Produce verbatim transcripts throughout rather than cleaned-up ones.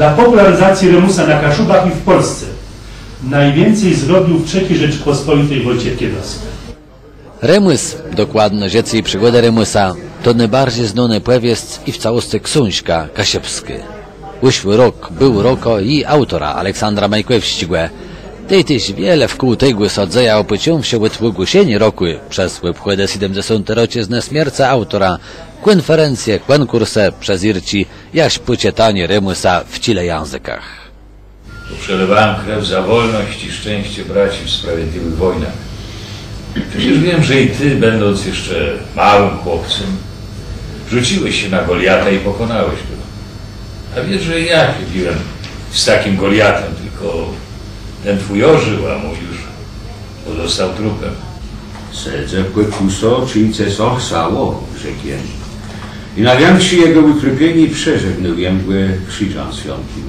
Dla popularyzacji Remùsa na Kaszubach i w Polsce najwięcej zrobił w trzeciej Rzeczypospolitej Wojciech Kiedowski. Remùs, dokładno żëcé i przigòdë Remùsa, to nôbarżi znónô pòwiesc i w całoscë ksążka kaszëbskô. Ùszłi rok béł rokã ji aùtora Aleksandra Majkòwsczégò. Tej téż wiele wkół tegò sã dzejało, pòcząwszë òd ògłoszeniô rokù, przez òbchòdë sétmëdzesąti roczëznë smiercë aùtora, kònferencje, kònkùrsë, przezérczi, jaż pò czëtanié Remùsa w czile jãzëkach. Bo przelewałem krew za wolność i szczęście braci w sprawiedliwych wojnach. Przecież wiem, że i ty, będąc jeszcze małym chłopcem, rzuciłeś się na Goliata i pokonałeś go. A wiesz, że i ja się biłem z takim Goliatem, tylko ten twój ożył, a mój już pozostał trupem. Sedzã pòkùsã, czej ce sã chcało, rzekł jem. I na wiãkszé jegò ùtrôpienié przeżegnôł jem gò krziżã swiãtim.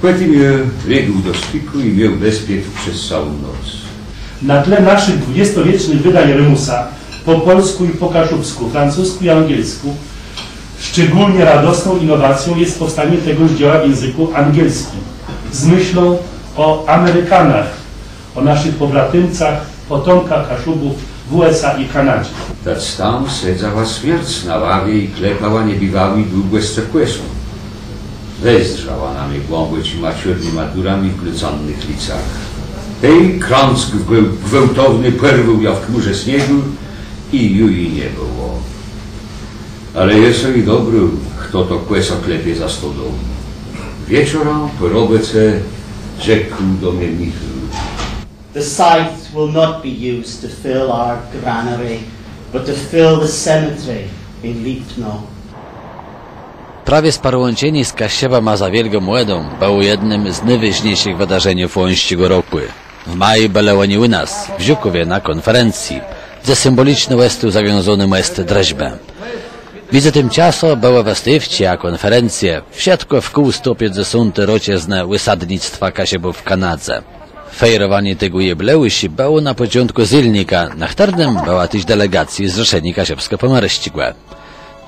Pòtim jô legł do spikù i miôł bezpiek przez całą noc. Na tle naszych dwudziestowiecznych wydań Remùsa po polsku i po kaszubsku, francusku i angielsku szczególnie radosną innowacją jest powstanie tegoż dzieła w języku angielskim z myślą o Amerykanach, o naszych pobratyńcach, potomkach Kaszubów w U S A i Kanadzie. Tec tam sedzała smierc na ławie i klepała niebiwałi długòscë kòsą. Wezdrzała na mie głãbòczima czôrnyma dërama w glëcanëch licach. Tej krąg gwôł-, gwôłtowny pòrwôł jã w chmùrze sniegù i ju ji nie bëło. Ale jô so ju dobrôł, chto to kòsã klepie za stodołą. Wieczorã pò robòce rzekł do mie Michôł. The scythe will not be used to fill our granary, but to fill the cemetery in Lipno. Prawie sparłãczenié z Kaszëbama za wiôlgą wòdą bëło jednym z nôwôżniészich wëdarzeniów łońsczégò rokù. W maju bëlë òni ù nas, w Żukòwie, na kònferencji, dze symbòliczno òstôł zawiązóny mòst drëzbë. Midzë tim czasã bëłë wëstôwczi a kònferencje, wszëtkò wkół stopiãcdzesąti roczëznë ùsadnictwa Kaszëbów w Kanadze. Fejrowanié tegò jubileuszu bëło na pòczątkù zélnika, na chtërnym bëła téż delegacjô Zrzeszeniô Kaszëbskò-Pòmòrsczégò.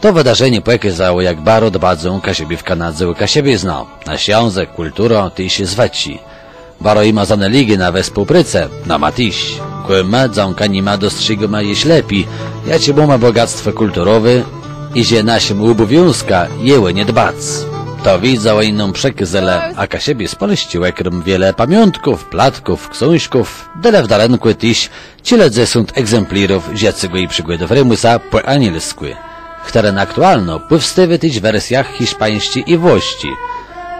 To wëdarzenié pòkôzało, jak baro dbadzą Kaszëbi w Kanadze ò kaszëbiznã, nasz jãzëk, kùlturã, téż zwëczi. Baro jima zanôlégô na wespółprôcã, nama téż. Kò më dzãka nima dostrzégómë jesz lepi, jaczé mómë bògactwò kùlturowé i że naszim òbòwiązkã je ò nie dbac. To wiédzë òni nóm przekôzelë, a Kaszëbi z Pòlsczi òkróm wiele pamiątków, platków, ksążków, delë w darënkù téż czile dzesąt egzemplérów Żëcégò i przigòdów Remùsa pò anielskù, chtëren aktualno pòwstôwô téż w wersjach hiszpańsczi i włosczi.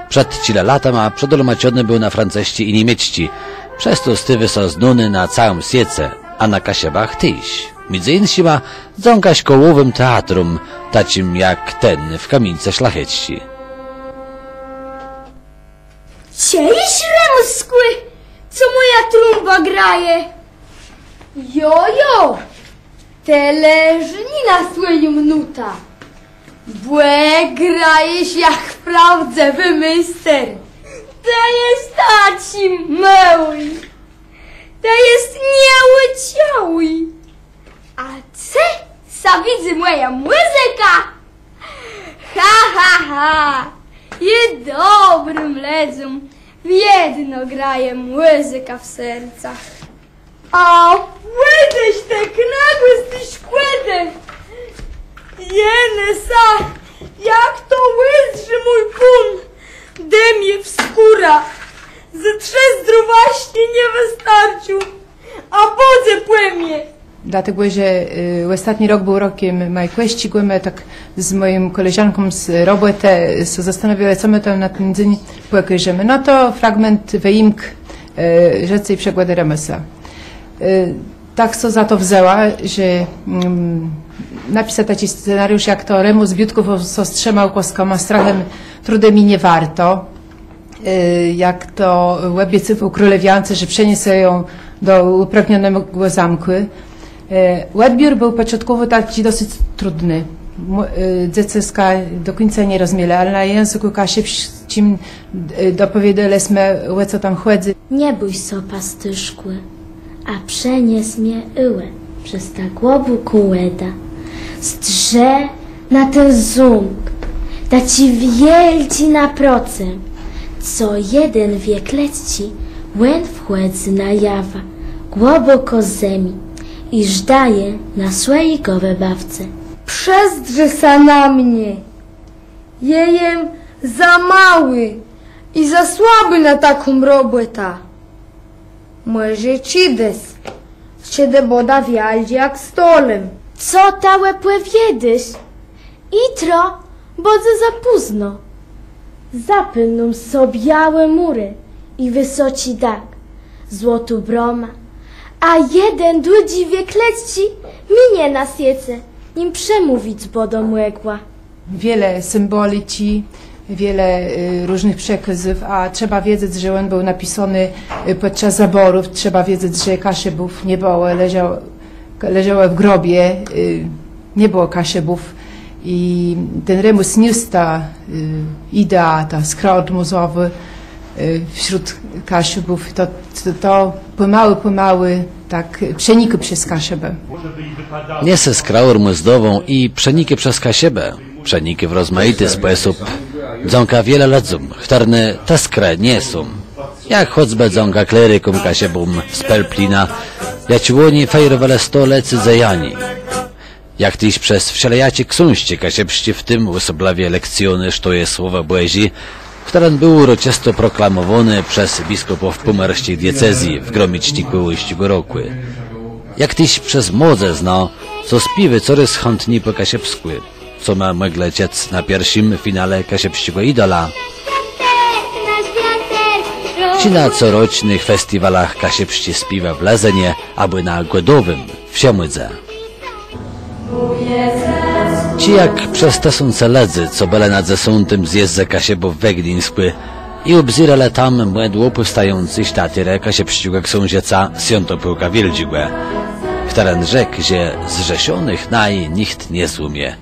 Przed czile latama przedolmaczony béł na francësczi i niemiecczi, przez to stôwô sã znóny na całim swiece, a na Kaszëbach téż. Midzë jinszima dzãka szkòłowim teatróm, taczim jak ten w Kamiéńcë Szlachecczi. Czëjesz, Remùskù, co mòja trąba graje? Jo, jo, të leżni na swòjã nótã, bò grajesz jak prôwdzëwi méster. Të jes taczi miłi, të jes nieùczałi. A ce sã widzy mòja mùzyka? Ha, ha, ha! I dobrim lëdzóm wiedno graje mùzyka w sercach. A pòjesz të knagò z ti szkòłë! Jenë sã, jak to ùzdrzi mój pón, dô mie w skórã, że trzë zdrowascë nie wëstarczą. A bãdze pò mie! Dlôtegò, że, y, òstatny rok béł rokã Majkòwsczégò, më tak z mòją kòleżanką z robòtë sã zastanôwiałë, co më tam na ten dzéń pòkôżemë. No to fragment, wëjimk, y, Żëcé i przigòdë Remùsa. Y, tak sã za to wzãła, że, mm, napisa taczi scenariusz, jak to Remùs biôtkòwôł sã z trzema ùkôzkama: strachã, trudã i nie wôrto. E, jak to òbiecywôł królewiónce, że przeniese jã do ùpragnionégò zómkù. E, òdbiór béł pòczątkòwò taczi dosc trudny. Mł-, e, dzecëska do kùńca nie rozmielë, ale na jãzëkù kaszëbsczim, e, dopòwiedzelë smë, ò co tam chòdzy. Nie bój sã, pastëszkù. A przenies mie hewò przez tã głãbòką wòdã. Zdrzë na ten zómk, Taczi wiôldżi na procëm, co jeden wiek letczi, òn wchòdzy na jawã, głãbòkò z zemi i żdaje na swòji gò wëbôwcë. Przezdrzë sã na mie. Jô jem za môłi i za słabi na taką robòtã. Mòże czedës, czedë bãdã wiôldżi jak stolem. Co të òpòwiôdôsz? Jutro bãdze za pózno. Zapôlã so biôłé mùrë i wësoczi dach, złotą brómã, a jeden dłudżi wiek letczi minie na swiece, nim przemówic bãdã mògła. Wiele symboliczi, wiele, y, różnëch przekôzów, a trzeba wiedzec, że òn béł napisóny, y, pòdczas zabòrów. Trzeba wiedzec, że Kaszëbów nie bëło, leżało, leżało w grobie, y, nie bëło Kaszëbów. I ten Remùs niósł tã, y, ideã, tã skra òd mòzłów, y, wśród Kaszëbów. To, to, to pòmału, pòmału tak przenikô przez Kaszëbë. Niese skrã òrmùzdową i przenikô przez Kaszëbë. Przenikô w rozmajiti spòsób. Dzãka wiele lëdzóm, chtërny tã skrã niesą. Jak chòcbë dzãka klerikóm Kaszëbóm z Pelplina, jaczi łoni fejrowelë stolecé dzejaniô. Jak téż przez wszelejaczé ksążczi kaszëbsczé, w tim òsoblëwie lekcjonë „Szto je Słowò Bòżé”, chtëren béł ùroczësto proklamòwóny przez biskùpów pòmòrsczi diecezji w gromicznikù ùszłégò rokù. Jak téż przez młodzëznã, co spiéwô corôz chãtni pò kaszëbskù, co ma mòglë czëc na pierszim finale Kaszëbsczégò Idola, czë na corocznëch festiwalach Kaszëbsczé Spiéwë w Lëzënie abò na Gòdowim w Szëmôłdze. Czë jak przez tësące lëdzy, co bëlë na dzesątim zjezdze Kaszëbów we Gduńskù i òbzérelë tam mòdłą pòwstającą sztaturã kaszëbsczégò ksążãca Swiãtopôłka Wiôldżégò, chtëren rzekł, że Zrzeszonëch naju nicht nie złómie.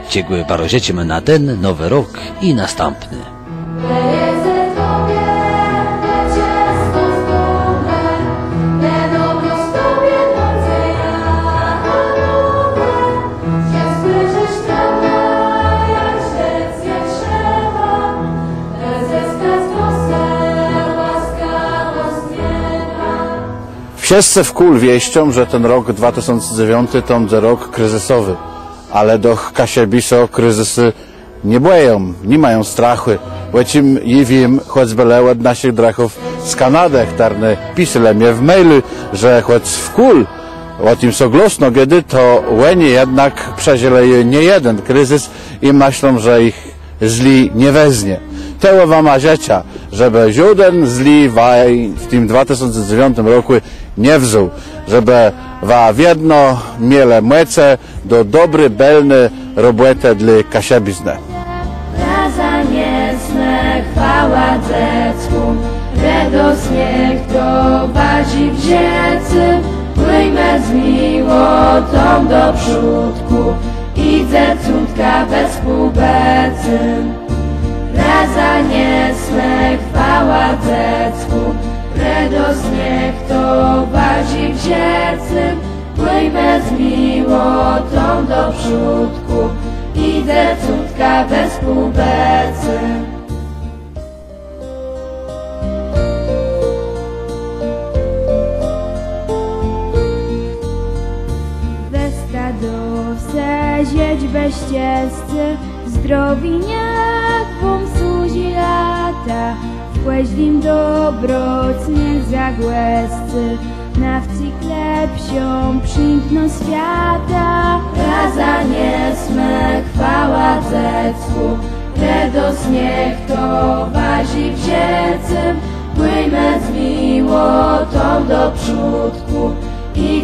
Czegò baro żëczimë na ten, nowi rok i nastãpny. Wszëscë wkół wieszczą, że ten rok dwa tësące dzewiąti to mdze rok krizysowi. Ale doch Kaszëbi sã krizysu nie bòją, ni mają strachù. Ò tim jô wiém, chòcbë le òd naszich drëchów z Kanadë, chtërny piselë mie w mailu, że chòc wkół ò tim sã głosno gôdô, to òni jednak przeżëlë ju niejeden krizys i mëszlã, że jich zli nie weznie. Tegò wama żëczã, żebë żóden zli waju w tim dwa tësące dzewiątim rokù nie wzął, żebë wa wiedno mielë mòce do dobri, bëlny robòtë dlô kaszëbiznë. Razã niesmë chwałã Dzeckù, redosc niech towarzi w żëcym, pòjmë z miłotą do przódkù i Dzecątka bez pòbëcym. Razã niesmë chwałã Dzeckù, redosc niech towarzi w żëcym, pòjmë z miłotą do przódkù i Dzecątka bez pòbëcym. Westa do wsë żëczbë szczescô, zdrowié niech wóm służi lata, w kòżdim dobroc niech zagòscy, na wcyg lepszą przińdnosc swiata. Razã niesmë chwałã Dzeckù, redosc niech towarzi w żëcym, pòjmë z miłotą do przódkù i